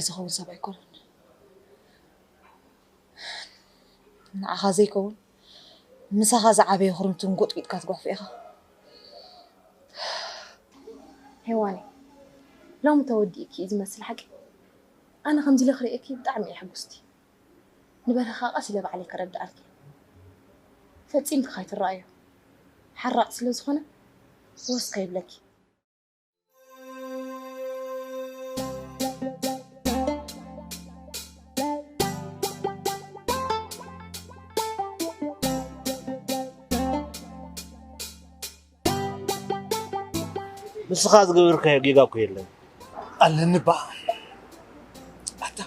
ዝኸውን ሰብ ኣይኮነን። ንዓኻ ዘይከውን ምሳኻ ዝዓበየ ክርምቲ እንጎጥቂጥካ ትጓፍ ኢኻ። ሄዋነይ፣ ሎሚ ተወዲእኪ እዩ ዝመስል ሓቂ። ኣነ ከምዚ ኢለ ክርእየኪ ብጣዕሚ እየ ሕጉስቲ። ንበረኻ ቀስ ኢለ ባዕለይ ከረድኣልኪ። ፈጺምኪ ካይትረኣዮ። ሓራቕ ስለ ዝኾነ ወስ ከይብለኪ። ንስኻ ዝገበርካዮ ጌጋ እኮ የለን። ኣለኒ ባ ኣታ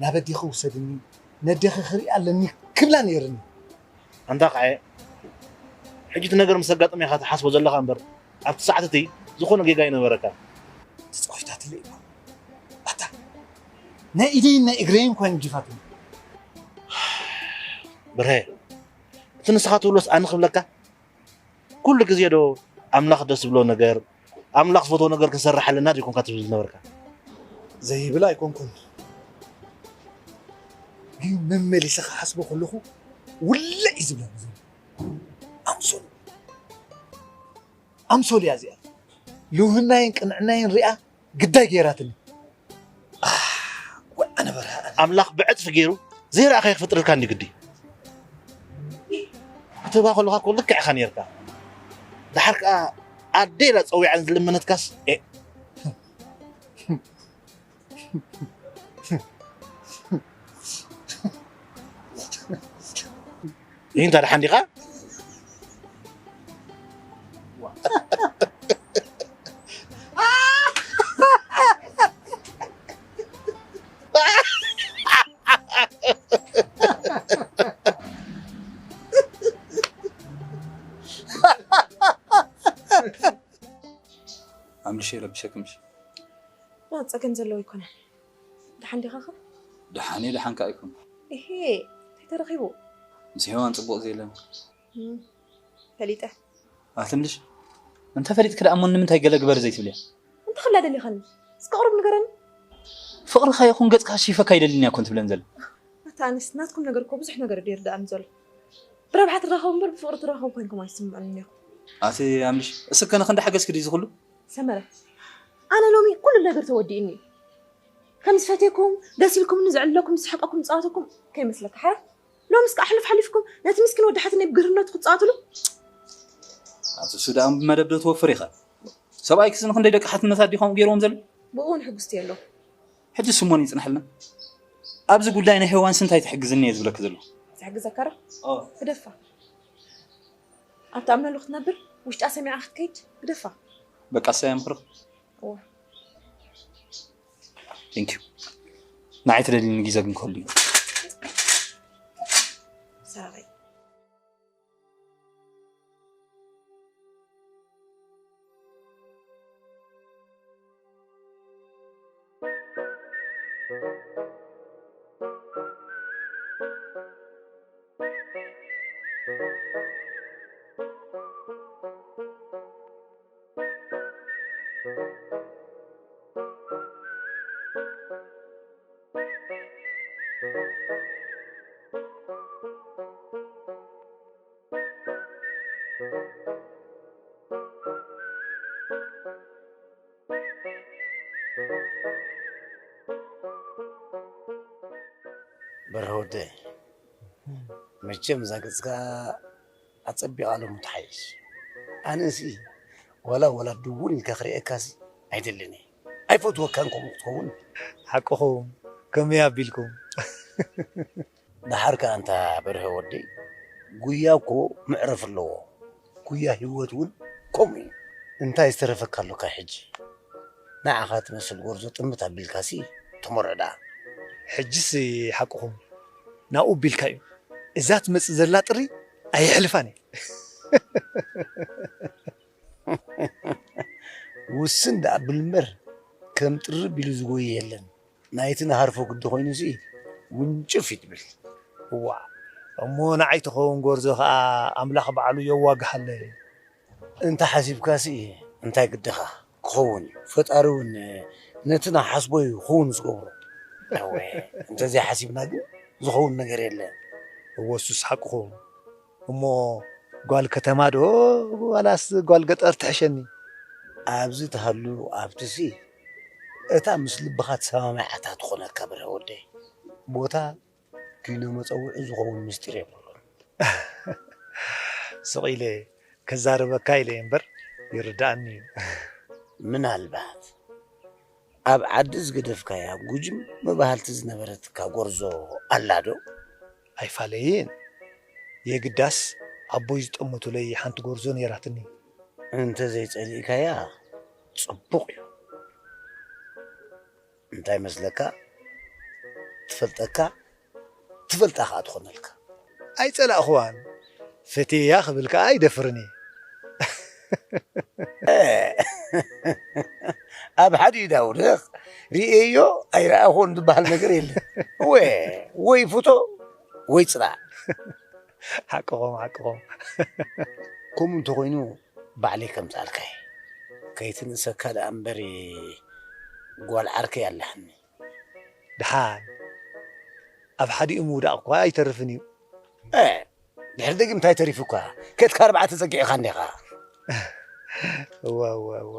ናብ ኣዴኺ ውሰድኒ ነዴኺ ክርኢ ኣለኒ ክብላ ነይርኒ። ኣንታ ኸዓ ሕጂ እቲ ነገር ምስ ኣጋጠመ ኢኻ ትሓስቦ ዘለኻ እምበር ኣብቲ ሰዓት እቲ ዝኾነ ጌጋ ኣይነበረካን። ትጻወታትለይ እባ ኣታ ናይ ኢደይን ናይ እግረይን እኳ እዮም ጅፋትኒ። ብርሀ እቲ ንስኻ ትብሎስ ኣነ ክብለካ ኩሉ ግዜ ዶ ኣምላኽ ደስ ዝብሎ ነገር ኣምላኽ ዝፈትዎ ነገር ክንሰርሕ ኣለና ዶ ይኮንካ ትብል ዝነበርካ? ዘይብል ኣይኮንኩን ግን መመሊሰ ክሓስቦ ከለኹ ውልዕ እዩ ዝብለኒ ዘሎ ኣምሶል ኣምሶል እያ እዚኣ ልውህናይን ቅንዕናይን ሪኣ ግዳይ ገይራትኒ ኣነ በርሃ ኣምላኽ ብዕፅፊ ገይሩ ዘይረኣኻዮ ክፍጥረልካ እንዲ ግዲ ክትህባ ከለኻ እኮ ልክዕ ኢኻ ነርካ ደሓር ከዓ ኣደ ኢላ ፀዊዓን ዝልመነትካስ ኤ ይህን ታዲያ ሓንዲኻ ኣምልሸ ይረብሸክምሽ ጸገም ዘለዎ ኣይኮነን። ደሓን ዲኻ ኸ? ደሓን እየ ደሓን ከኣ ኣይኮን። እሄ እንታይ ተረኺቡ? ምስ ሄዋን ጽቡቕ ዘየለን። ፈሊጠ። ኣትምልሽ እንተ ፈሊጥክ ደኣ እሞ ንምንታይ ገለ ግበር ዘይትብልያ? እንተ ክላ ደሊኻኒ እስከ ቁሩብ ንገረኒ። ፍቕርኻ ይኹን ገጽካ ሺፈካ ይደልኒ ኣይኮን ትብለን ዘለ። ኣታ ኣነስ ናትኩም ነገር እኮ ብዙሕ ነገር ድዩ ይርድኣኒ ዘሎ። ብረብሓ ትራኸቡ እምበር ብፍቕሪ ትራኸቡ ኮይንኩም ኣይስምዐንን ኢኹም። ኣቲ ኣምልሽ እስከ ንኽንዲ ሓገዝኪ ድዩ ዝኽሉ? ሰመረ ኣነ ሎሚ ኩሉ ነገር ተወዲእኒ እዩ። ከም ዝፈትየኩም ደስ ኢልኩምኒ ዘዕልለኩም ዝስሕቀኩም ዝፃወተኩም ከይመስለካ ሓራ ሎምስ ከዓ ሕሉፍ ሓሊፍኩም ነቲ ምስኪን ወዲ ሓትነይ ብግርህነቱ ክትፃወትሉ ኣቲ እሱ ደኣ ብመደብ ዶ ትወፍር ኢኻ ሰብኣይክስ ንኽንደይ ደቂ ሓትነት ኣዲኾም ገይርዎም ዘሎ ብእውን ሕጉስቲ ኣሎ ሕጂ ስሞን ይጽንሐልና ኣብዚ ጉዳይ ናይ ሄዋንስ እንታይ ትሕግዝኒ እየ ዝብለኪ ዘለኹ ዝሕግዘካ ዶ ግደፋ ኣብ ትኣምነሉ ክትነብር ውሽጣ ሰሚዓ ክትከይድ ግደፋ በቃ እሳ እያ ምኽርኺ እዋ ንዓይ ትደልይኒ ግዜ ግን ክህሉ እዩ ሰራቒ በርሀ ወደይ፣ መቸም እዛ ገፅካ ኣፀቢቓ ሎሚ ትሓይሽ። ኣነሲ ዋላ ወላ ድውን ኢልካ ክርእየካሲ ኣይደልን እየ። ኣይፈትወካን ከምኡ ክትኸውን። ሓቅኹም ከመይ ኣቢልኩም። ደሓር ከኣ ኣንታ በርሀ ወደይ፣ ጉያ እኮ መዕረፊ ኣለዎ። ጉያ ህይወት እውን ከምኡ እዩ። እንታይ ዝተረፈካ ኣሎካ ሕጂ? ንዓኻ ትመስል ጎርዞ ጥምት ኣቢልካሲ ተመርዖ ደኣ። ሕጅስ ሓቅኹም ናብኡ ኣቢልካ እዩ። እዛ ትመጽእ ዘላ ጥሪ ኣየሕልፋን እየ። ውስን ደኣ ብል እምበር ከም ጥሪ ቢሉ ዝጎይ የለን። ናይቲ ንሃርፎ ግዲ ኮይኑሲ ውንጭፍ እዩ ትብል። እዋእ እሞ ንዓይ ትኸውን ጎርዞ ኸኣ ኣምላኽ ባዕሉ የዋግሃለይ። እንተ ሓሲብካሲ እንታይ ግድኻ ክኸውን እዩ። ፈጣሪ እውን ነቲ ንሓስቦ እዩ ክውን ዝገብሮ። እወ፣ እንተዘይሓሲብና ግን ዝኸውን ነገር የለን። እወ፣ እሱስ ሓቅኹም። እሞ ጓል ከተማ ዶ ዋላስ ጓል ገጠር ትሕሸኒ? ኣብዚ ትሃሉ ኣብትሲ፣ እታ ምስ ልብኻ ትሰማማዕ እታ ትኾነካ፣ ብርሀ ወደይ። ቦታ ኪኖ መጸውዒ ዝኸውን ምስጢር የብሉን። ስቕ ኢለ ከዛርበካ ኢለ እየ እምበር፣ ይርድኣኒ እዩ። ምናልባት ኣብ ዓዲ ዝገደፍካያ ጉጅም መባህልቲ ዝነበረትካ ጎርዞ ኣላ ዶ? ኣይፋለይን። የግዳስ ኣቦይ ዝጠመቱለይ ሓንቲ ጎርዞ ነይራትኒ። እንተ ዘይጸሊእካያ ጽቡቕ እዩ። እንታይ መስለካ? ትፈልጠካ፣ ትፈልጣ ከኣ ትኾነልካ። ኣይጸላእኽዋን። ፈትየያ ክብል ከኣ ኣይደፍርን እየ። ኣብ ሓዲኡ ዳውድቕ ርእየዮ ኣይረኣኹን ዝበሃል ነገር የለን። እወ፣ ወይ ፍቶ ወይ ጽላእ። ሓቅኹም፣ ሓቅኹም። ከምኡ እንተኾይኑ ባዕለይ ከምጽኣልካ እየ። ከይትንእሰካ ደኣ እምበር ጓል ዓርከይ ኣለሃኒ። ደሓን፣ ኣብ ሓዲኡ ምውዳቕ እኳ ኣይተርፍን እዩ። እ፣ ድሕሪ ደጊም እንታይ ተሪፉካ? ከድካ ኣርባዕተ ጸጊዕኻ እንዲኻ። እዋ፣ እዋ፣ እዋ።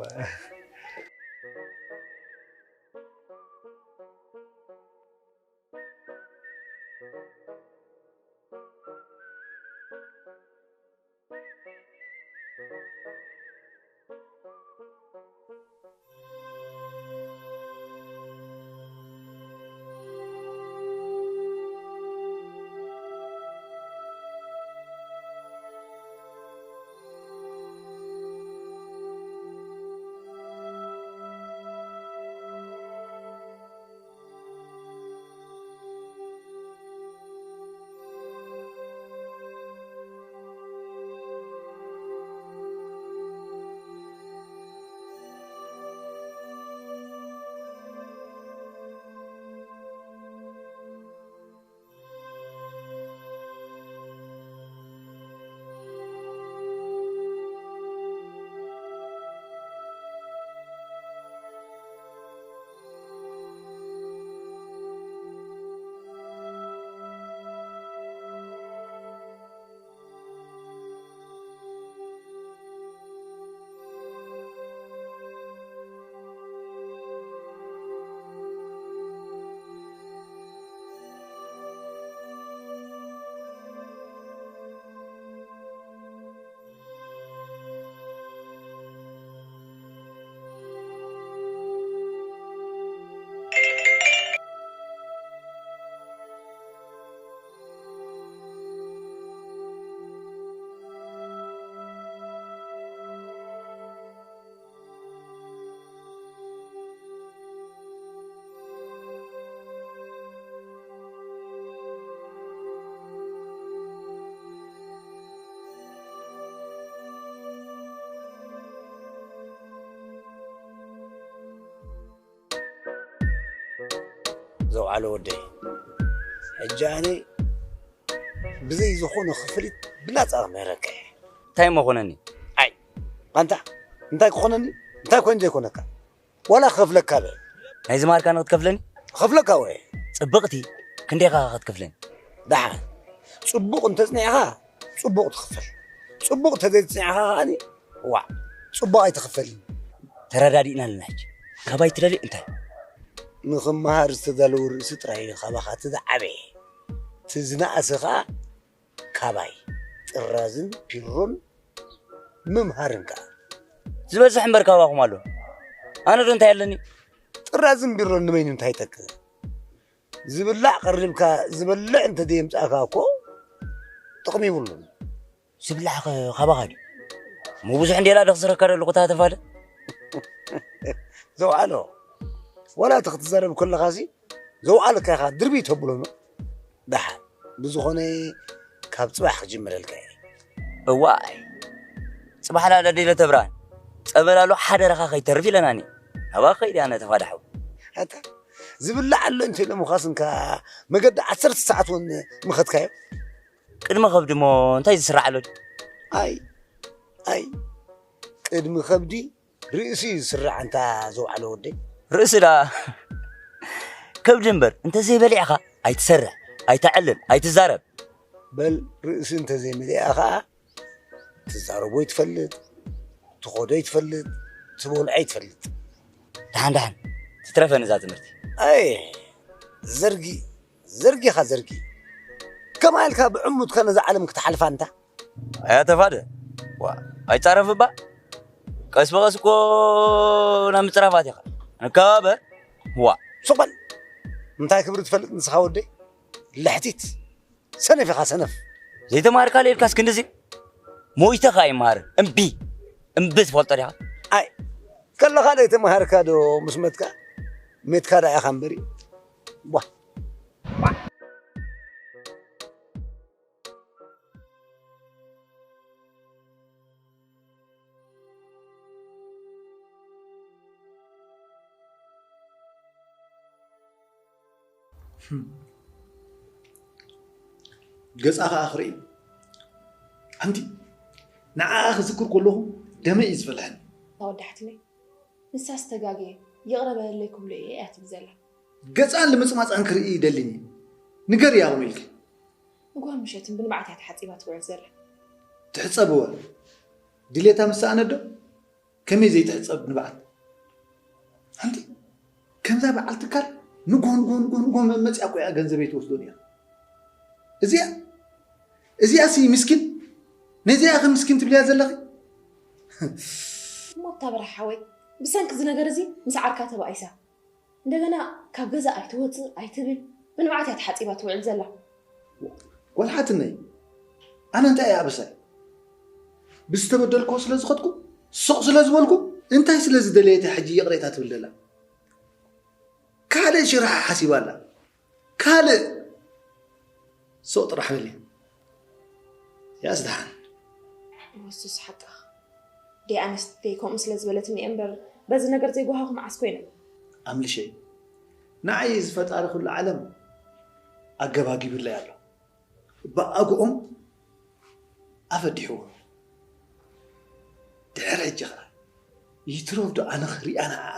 ዘውዓለ ወደይ፣ ሕጂ ኣነ ብዘይ ዝኾነ ክፍሊት ብናጻ ክምህረካ እየ። እንታይ እሞ ኮነኒ? ኣይ፣ ኣንታ፣ እንታይ ክኾነኒ? እንታይ ኮይኑ ዘይኮነካ? ዋላ ክኸፍለካ በ። ናይ ዝማርካ ንክትከፍለኒ? ክኸፍለካ ወየ። ጽብቕቲ፣ ክንደይ ኢኻ ክትከፍለኒ? ደሓን፣ ጽቡቕ እንተጽኒዕኻ፣ ጽቡቕ ትኽፈል። ጽቡቕ እንተዘይጽኒዕኻ ከኣኒ፣ ዋዕ፣ ጽቡቕ ኣይትኽፈልኒ። ተረዳዲእና ኣለና ሕጂ። ካባይ ትደሊ እንታይ? ንኽመሃር ዝተዳለወ ርእሲ ጥራይ እዩ ካባኻ እቲ ዝዓበየ። እቲ ዝነኣሰ ኸኣ ካባይ ጥራዝን ፒሮን ምምሃርን ከኣ። ዝበዝሕ እምበር ካባኹም ኣሎ። ኣነ ዶ እንታይ ኣለኒ? ጥራዝን ቢሮን ንበይኑ እንታይ ይጠቅም? ዝብላዕ ቀሪብካ ዝበልዕ እንተ ደየምጻእካ እኮ ጥቕሚ ይብሉን። ዝብላዕ ኸ ካባኻ ድዩ? እሞ ብዙሕ እንዴላ ዶ ክስረካ ደለኹ እታ ተፋለ? ዘውዓሎ፣ ዋላ እቲ ክትዛረብ ከለኻሲ ዘውዓልካ ኢኻ ድርቢ ተብሎ እሞ። ደሓን፣ ብዝኾነ ካብ ጽባሕ ክጅምረልካ እየ። እዋይ፣ ጽባሕ ላለ ዲለ ተብራን፣ ጸበል ኣሎ ሓደራኻ ከይተርፍ ኢለናኒ። ናባኻ ከይደ ኣነ ተፋዳሕው። ኣታ፣ ዝብላዕ ኣሎ እንተ ኢሎምኻስ እንካ መገዲ ዓሰርተ ሰዓት እውን ምኸድካዮ። ቅድሚ ከብዲ እሞ እንታይ ዝስራዕ ኣሎ ድዩ? ኣይ፣ ኣይ፣ ቅድሚ ከብዲ ርእሲ እዩ ዝስራዕ ኣንታ ዘውዓሎ ወደይ። ርእሲ ደኣ ከብዲ እምበር፣ እንተዘይበሊዕኻ ኣይትሰርሕ፣ ኣይተዕልል፣ ኣይትዛረብ። በል ርእሲ እንተዘይመሊኣ ኸዓ ትዛረቦ ይትፈልጥ፣ ትኸዶ ይትፈልጥ፣ ትበልዖ ይትፈልጥ። ደሓን ደሓን ትትረፈኒ እዛ ትምህርቲ። ኣይ ዘርጊ፣ ዘርጊኻ ዘርጊ። ከማይ ኢልካ ብዕሙትካ ነዛ ዓለም ክትሓልፋ እንታ? ኣያ ተፋደ። ዋ፣ ኣይጻረፍ እባ። ቀስ ብቐስ እኮ ናብ ምጽራፋት ኢኻ። ንከባበር። ዋ። ሱቕ በል። እንታይ ክብሪ ትፈልጥ ንስኻ ወደይ? ልሕቲት። ሰነፍ ኢኻ ሰነፍ። ዘይተማሃርካ ለይልካስ ክንድዚ? ሞይተ ኸኣ ይመሃር። እምቢ። እምቢ ትፈልጦ ዲኻ? ኣይ፣ ከለኻ ዘይተማሃርካ ዶ ምስ መትካ? ሜትካ ደኣ ኢኻ እምበሪ። ዋ። ገጻ ኸኣ ክርኢ። ኣንቲ ንዓኣ ክዝክር ከለኹ ደመይ እዩ ዝፈልሐኒ። ኣወዳሕትለይ ንሳስ ተጋግየ ይቕረ በለለይ ክብሎ እየ እያ ትብል ዘላ። ገጻን ልምጽማጻን ክርኢ ይደልን እየ። ንገርያ ከምኡ ኢልኪ። ንግሆን ምሸትን ብንብዓት እያ ተሓጺባ ትውዕል ዘላ። ትሕጸብወ ድሌታ ምስ ሰኣነት ዶ? ከመይ ዘይትሕጸብ ንብዓት? ሓንቲ ከምዛ በዓል ትካል ንግሆ ንግሆ ንግሆ ንግሆ መመጽያ እኮ እያ ገንዘበይ ትወስዶ ነይራ። እዚኣ እዚኣሲ ምስኪን ነዚኣ ከም ምስኪን ትብልያ ዘለኺ? እሞ ኣታ በራሕ ሓወይ ብሰንኪ እዚ ነገር እዚ ምስ ዓርካ ተባኢሳ። እንደገና ካብ ገዛ ኣይትወፅእ ኣይትብል ብንብዓት እያ ተሓፂባ ትውዕል ዘላ። ጓል ሓትነይ ኣነ እንታይ እየ ኣበሳይ? ብዝተበደልክዎ ስለ ዝኸድኩ ስቕ ስለ ዝበልኩ እንታይ ስለ ዝደለየት እያ ሕጂ ይቕሬታ ትብል ዘላ? ካልእ ሽርሒ ሓሲባ ኣላ ካልእ ስቕ ጥራሕ በሊ። ያስ ደሓን። ወሱስ ሓቅኻ ደይ ኣነስ ደይ ከምኡ ስለ ዝበለትኒ እየ እምበር በዚ ነገር ዘይጓሃኹ መዓስ ኮይነ። ኣምልሸይ ንዓይ እዚ ፈጣሪ ኩሉ ዓለም ኣገባጊቡለይ ኣሎ ብኣግኦም ኣፈዲሕዎ ድሕሪ ሕጂ ኸዓ ይትረፍ ዶ ኣነ ክሪኣ ንዓኣ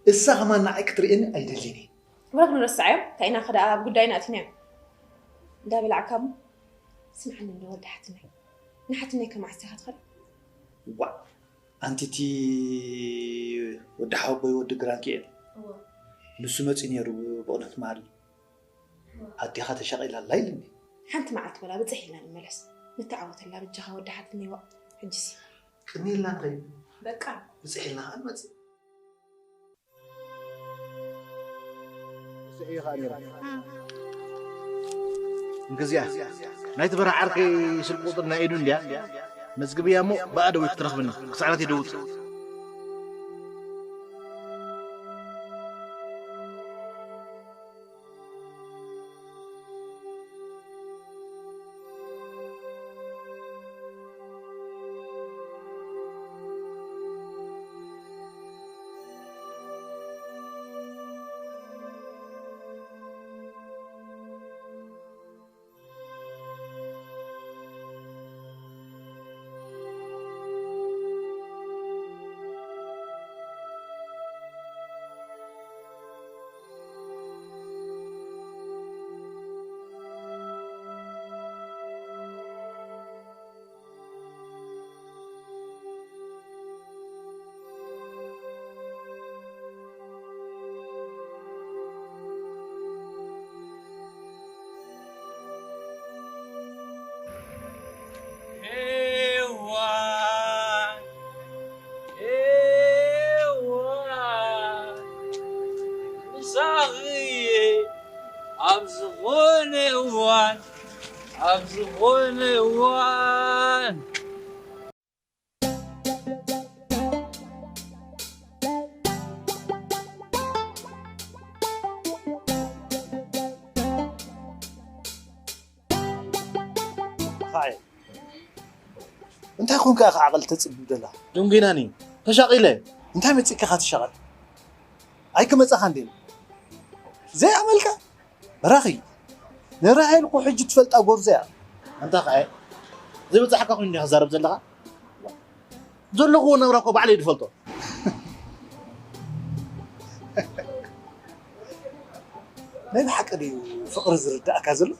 እሳ ኸማን ንዓይ ክትርእየኒ ኣይደልን እየ። ወግ ንረስዓዮም እንታይ ኢና ኸ ደኣ ኣብ ጉዳይና ኣቲናዮም እንዳበላዕካ እሞ ስምዓኒ እንዶ ወዲ ሓትነይ ንሓትነይ ከማዕስ ኢኻ ትኸድ ዋእ ኣንቲ እቲ ወዲ ሓወቦይ ወዲ ግራንኪኤል ንሱ መፂኡ ነይሩ ብቕድሚ ትምሃሪ ኣዴኻ ተሻቒላ ኣላ ኢልኒ ሓንቲ መዓልቲ ወላ ብፅሕ ኢልና ንመለስ ንተዓወተላ በጃኻ ወዲ ሓትነይ ዋእ ሕጂሲ ቅኒ ኢልና ንኸይድ በቃ ብፅሕ ኢልና ከዓ ንመፅእ እንግዚኣ ናይቲ በራሕ ዓርከይ ስልኪ ቁፅሪ ናይ ኢዱ እንድያ መዝግብያ እሞ ብኣ ደዊልኪ ትረኽብኒ ክሳዕ ናተይ ደውል ሄዋን ሄዋን ምሳኺ እየ ኣብ ዝኾነ እዋን ኣብ ዝኾነ እዋን እንታይ ኮንካ ኢኻ ዓቐል ተፅብብ ደላ? ደንጒናኒ ተሻቒለ። እንታይ መፂእካ ኢኻ ትሻቐል? ኣይክመፃኻ እንዴ ዘይኣመልካ በራኺ ንራሄል እኮ ሕጂ ትፈልጣ ጎርዞ እያ። ኣንታ ኸዓ ዘይበፃሕካ ኮይኑ ዲኻ ትዛረብ ዘለኻ? ዘለኽዎ ናብራ እኮ ባዕለይ ዝፈልጦ። ናይ ብሓቂ ድዩ ፍቕሪ ዝርዳእካ ዘሎ?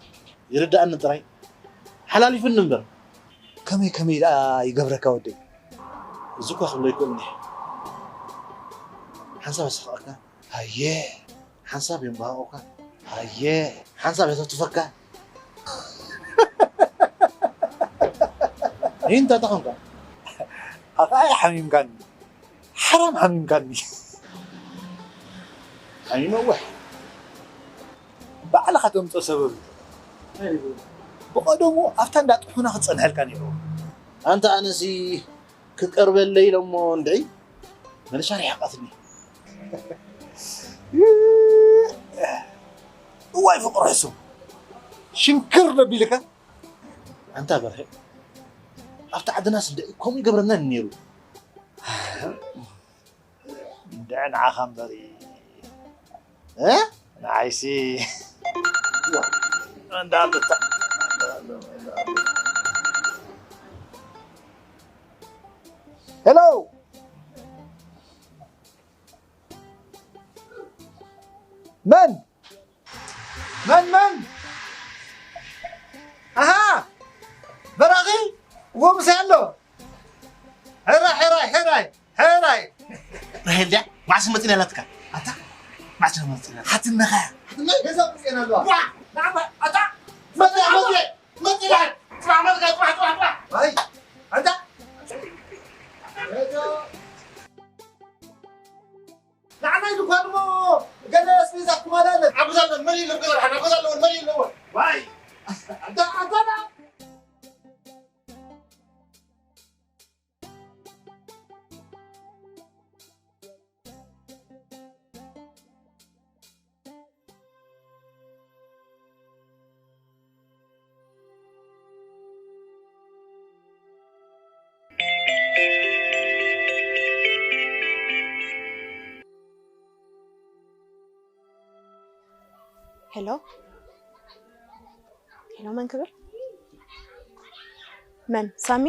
ይርዳእኒ ጥራይ። ሓላሊፉኒ እምበር። ከመይ ከመይ ደኣ ይገብረካ ወደይ? እዚ እኳ ክብሎ ይክእል እኒሀ። ሓንሳብ ኣስሕቐካ፣ ሃየ፣ ሓንሳብ የንባህቆካ፣ ሃየ፣ ሓንሳብ የተትፈካ። ይንታ ተኾንካ? ኣታ ሓሚምካኒ። ሓራም ሓሚምካኒ። ሓሚመ እወ። ባዕልኻ ተምፅኦ ሰበብ እዩ። ብቐደሙ ኣብታ እንዳ ጥሑና ክፀንሐልካ ነይሩ። ኣንታ ኣነሲ ክቀርበለይ ኢለ እሞ እንድዒ መልሻ ርሒቓትኒ። እዋይ ፍቕሪ ሕሱም። ሽንክር ደቢልካ። ኣንታ በርሀ፣ ኣብቲ ዓድናስ እንድዒ ከምኡ ይገብረና ነይሩ። እንድዒ ንዓኻ እምበሪ። እ? ንዓይሲ። እንዳልታ። ሄሎ። መን? መን፣ መን? ኣሃ! በራኺ? እዎ ምሳይ ኣሎ። ሕራይ፣ ሕራይ፣ ሕራይ፣ ሕራይ። ራሄል ድያ? መዓስ መፂና ኣላትካ? ኣታ? መዓስ መፂና? ሓትነኻ። ሓትነ ገዛ መፂና ኣለዋ። ዋ! ናዕባ፣ ኣታ? መፂና፣ መፂና፣ መፂና። ፅባሕ መፂና፣ ፅባሕ፣ ፅባሕ፣ ፅባሕ። ኣይ፣ ኣታ? ንዓናይ ድኳን እሞ ገለ ኣስቤዛ ክማላለን። ኣብ ገዛ ኣለወን መን የለን? ገዛ ደሓን ኣብ ገዛ ኣለወን መን የለወን? ዋይ! ኣንታ፣ ኣንታ ደኣ። ሄሎ፣ ሄሎ፣ መን ክብል? መን? ሳሚ?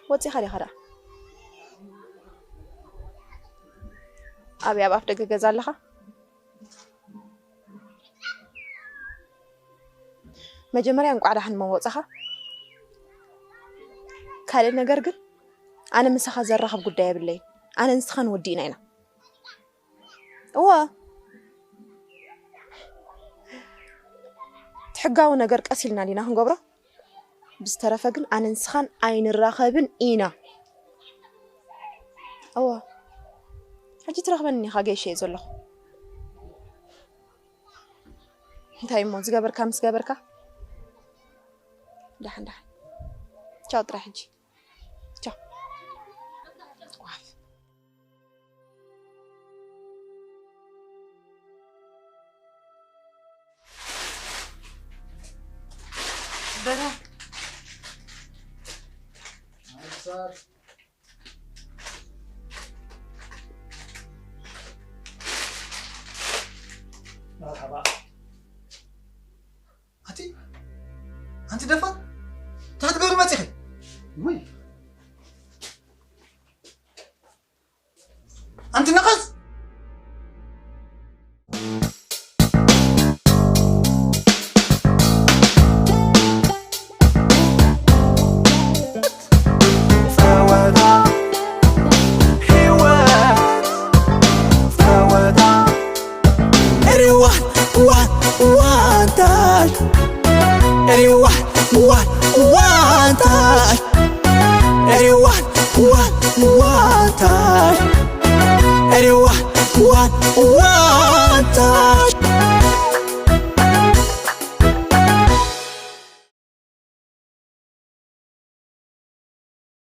ወጺኻ ዲኻ ደኣ? ኣበይ፣ ኣብ ኣፍ ደገ ገዛ ኣለኻ? መጀመርያ እንቋዕ ደሓን መወጽኻ። ካልእ ነገር ግን፣ ኣነ ምሳኻ ዘራኽብ ጉዳይ የብለይን። ኣነ ንስኻን ወዲእና ኢና። እወ። እቲ ሕጋዊ ነገር ቀስ ኢልና ዲና ክንገብሮ? ብዝተረፈ ግን ኣነ ንስኻን ኣይንራኸብን ኢና። እወ። ሕጂ ትረኽበኒ ኢኻ፣ ገይሸ እየ ዘለኹ። እንታይ እሞ ዝገበርካ ምስ ገበርካ? ደሓን፣ ደሓን። ቻው ጥራይ ሕጂ። ቻው። ዋፍ። በራ። መርሓባ። ኣቲ፣ ኣንቲ ደፋር፣ እንታይ ክትገብሪ መጺኺ? ውይ። ኣንቲ ነቐዝ! ጸወታ ህይወት፣ ጸወታ ሪዋን ዋን ዋን ታች፣ ሪዋ